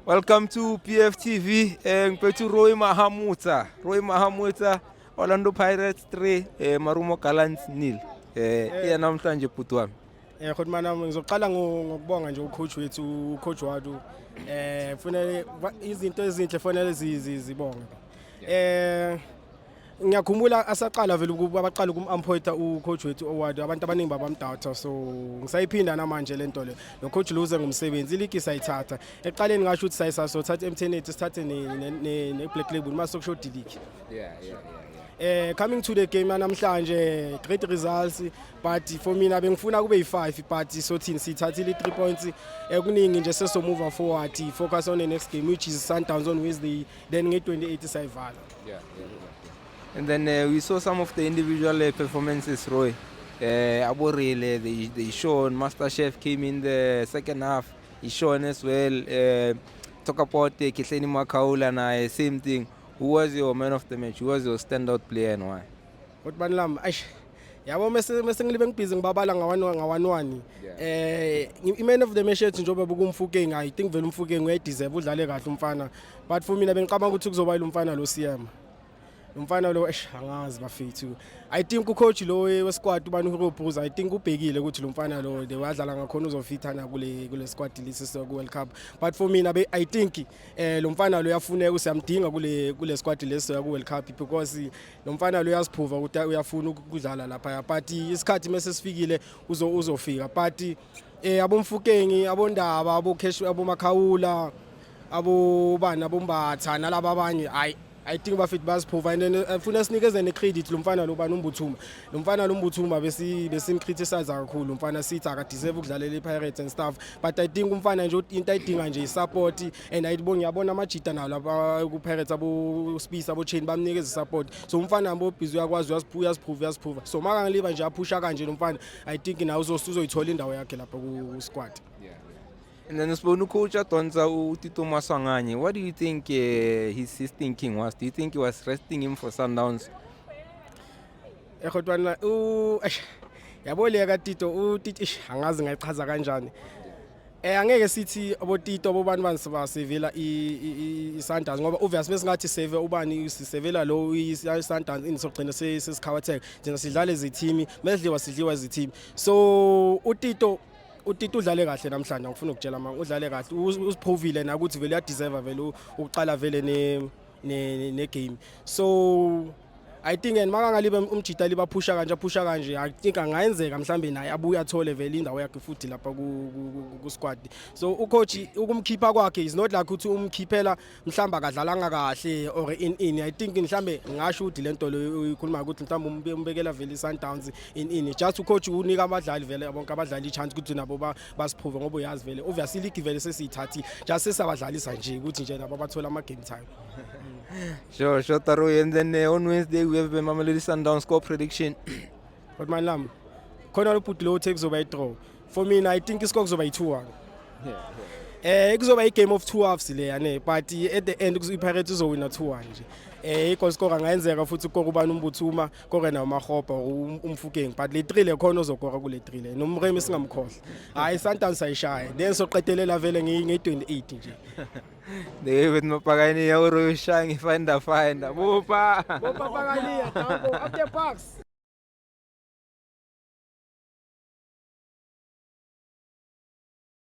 Welcome to PFTV. Ngiphethe Roy Mahamutsa. Roy Mahamutsa, Orlando Pirates 3, Marumo Gallants nil. Iya namhlanje, bhuti wami. Khotmana, ngizoqala ngokubonga nje ucoach wethu, ucoach Ouaddou. Kufanele izinto ezinhle fanele zibonge. Ngiyakhumbula asaqala vele ukuba abaqala ukum-appointa ucoach wethu Ouaddou, abantu abaningi babamdoubta, so ngisayiphinda namanje lento le. Lo coach luze ngumsebenzi, iligi sayithatha. Ekuqaleni ngasho ukuthi sayisasothatha MTN sithathe ne Black Label mase kusho league. Coming to the game namhlanje, great results, but for mina bengifuna kube yi5, but sothini, sithathile i3 points. Kuningi nje, seso move forward, focus on the next game, which is Sundowns on Wednesday, then nge28 sayivala. And then we saw some of the individual performances, Roy. Aborile, they shone. Master Chef came in the second half. He shone as well. Talk about Kihleni Makaula and I, same thing. Who was your man of the match? Who was your standout player and why? Kodwa lami, eish, yabo, mase ngilibe ngibhizi ngibabala ngawane one. I-man of the match yethu njengoba bekuMofokeng, I think vele uMofokeng uyayideserve, udlale kahle umfana, but for mina bengicabanga ukuthi kuzoba lo mfana lo Seema, lo mfana lo. Eish, angazi bafethu, I think ucoach lo we-squad, ubani, uHugo Broos, I think ubhekile ukuthi lo mfana lo, the wadlala ngakhona, uzofitana kule squad lesi ku World Cup. But for mina I think lo mfana lo uyafuneka, siyamdinga kule squad lesi ku World Cup, because lo mfana lo uyasiprova ukuthi uyafuna ukudlala lapha, but isikhathi mase sifikile uzofika. But aboMofokeng, abondaba, abo Cash, abo Makhawula, abo bani, aboMbatha nalaba abanye, I think bafethu bayasiprova. And then funa sinikeze ne-credit lo mfana lo, bani, uMbuthuma. Lo mfana lo Mbuthuma besim-criticize kakhulu umfana, sithi akadeserve ukudlalela i-Pirates and stuff, but I think umfana nje into ayidinga nje i-support, and ayibona, ngiyabona amajita nawo lapha ku-Pirates, abo Spice, abo Chain, bamnikeza i-support. So umfana mbo busy, uyakwazi, uyasiprove, uyasiprova. So makangaliba nje aphusha kanje lo mfana, I think nawe uzoyithola indawo yakhe lapha ku-squad. And then sibona ucoach adonsa uTito Maswanganyi. What do you think his thinking was? Do you think he was resting him for Sundowns? Ekhotwana u eish, yabo, le kaTito, uTito, eish, angazi ngayichaza kanjani. Angeke sithi aboTito bobani bani sibasevela i-Sundowns, ngoba obvious besingathi save ubani, sisevela lo i-Sundowns, ini, sogcina sesikhawatheka. Thina sidlala eziteam, mesidliwa sidliwa eziteam. So uTito udlale kahle namhlanje, ngifuna ukutshela manga, udlale kahle, uziprovile na ukuthi vele uyadeserve vele ukuqala vele ne game. So I think and makangalibe umjita libaphusha kanje, aphusha kanje, I think angayenzeka mhlambe naye abuye athole vele indawo yakhe futhi lapha ku squad. So ucoach ukumkhipha kwakhe is not like ukuthi umkhiphela mhlamba akadlalanga kahle or in, I think mhlambe ngisho ukuthi lento lo uyikhuluma ukuthi mhlambe umbekela vele iSundowns in, just ucoach unika abadlali vele, bonke abadlali ichance ukuthi nabo basiprove, ngoba uyazi vele obviously league vele sesiyithathile, just sesabadlalisa nje ukuthi nje nabo bathola ama game time. Sure, Taro. And then on Wednesday we have the Mamelodi Sundowns, score prediction. But man lami, khona lo bhuti lo uthe kuzoba i-draw. For mina, I think iscore kuzoba i-2-1. Kuzoba i-game of two halves le yane, but at the end iPirates izowina 2-1 nje. I-goal scorer angayenzeka futhi ukora ubani, uMbuthuma, kore nawo Makgopa or uMofokeng, but le 3 le khona ozokora kule 3 le, noMremi singamkhohlwa. Hayi, Sundowns ayishaya, then soqedelela vele nge-28 nje. The with Mapagani ya uro shangi finder finder. Bopa. Bopa Pagania, Tambo, up the parks.